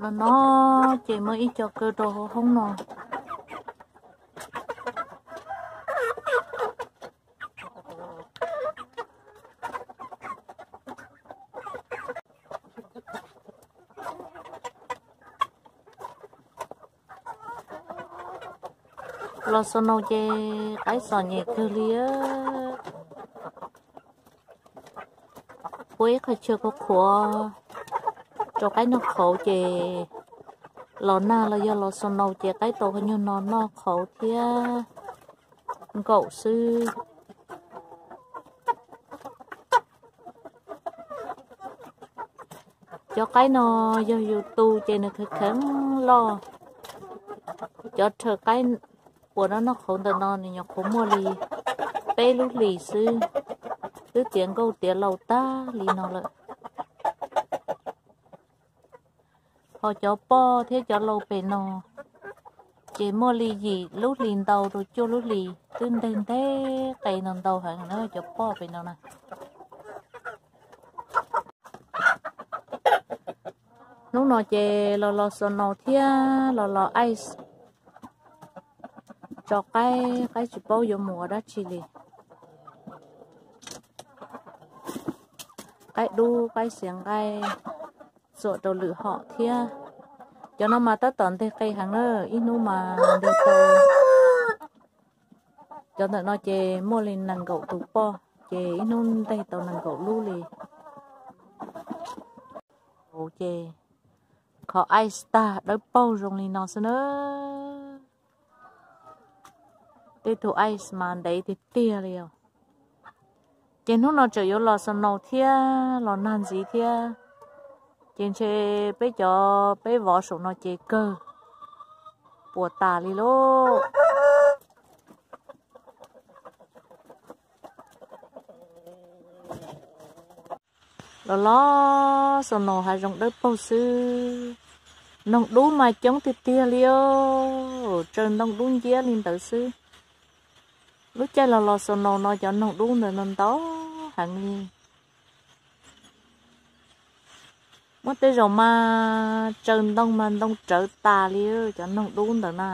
No no ces muaj ib co kaw rau hauv hoob no. Los snow ces qaib txom nyem kawg li. Ua ib qho chaw qhuav qhuav rau qaib noj qhauv ces los nag los yog los snow ces qaib tau qhov nyuag no noj qhauv thiab nkaum xwb. Cov qaib no yog yus tu ces nws kheev kheev loj. Cov rhawv qaib uas noj noj qhauv ntawm no nws nyuam qhuav muaj li peb lub hlis xwb, twb tiav nkauj tiav laus tag li no lawm. Ho cov poj thiab cov laus pem no ces muaj li yim lub hlis ntau rau cuaj lub hlis, twb nteg nteg qe no ntau heev na cov poj pem no na. Hnub no ces los los snow thiab los los ice tso qaib, qaib tsis paub yuav mus ua dab tsi li. Qaib dub qaib xiav nqaij txuam rau lwm hom thiab. Cov no mas tab tom nteg qe heev na, ib hnub mas nteg tau, cov ntawm no ces muaj li nees nkaum tus poj, ces ib hnub nteg tau nees nkaum lub li. Ces kho ice tag dawb paug zoo li no xwb na. Tej tug ice mas ntev tiag tiag li os. Ces hnub no tseem yuav los snow thiab los nag ntxiv thiab, ces ntshe peb cov peb vov saum no ces kawg puas tas li lauj. Los los snow hav zoov dawb paug xwb. Noog dub mas coob tiag tiag li os, tsaws ntoo dub nciab li ntawd xwb. Lub caij los los snow no cov noog dub ntawd ntau ntau heev li. Muaj tej zaum mas tsaws ntoo mas ntoo rawv tas li cov noog dub ntawd na.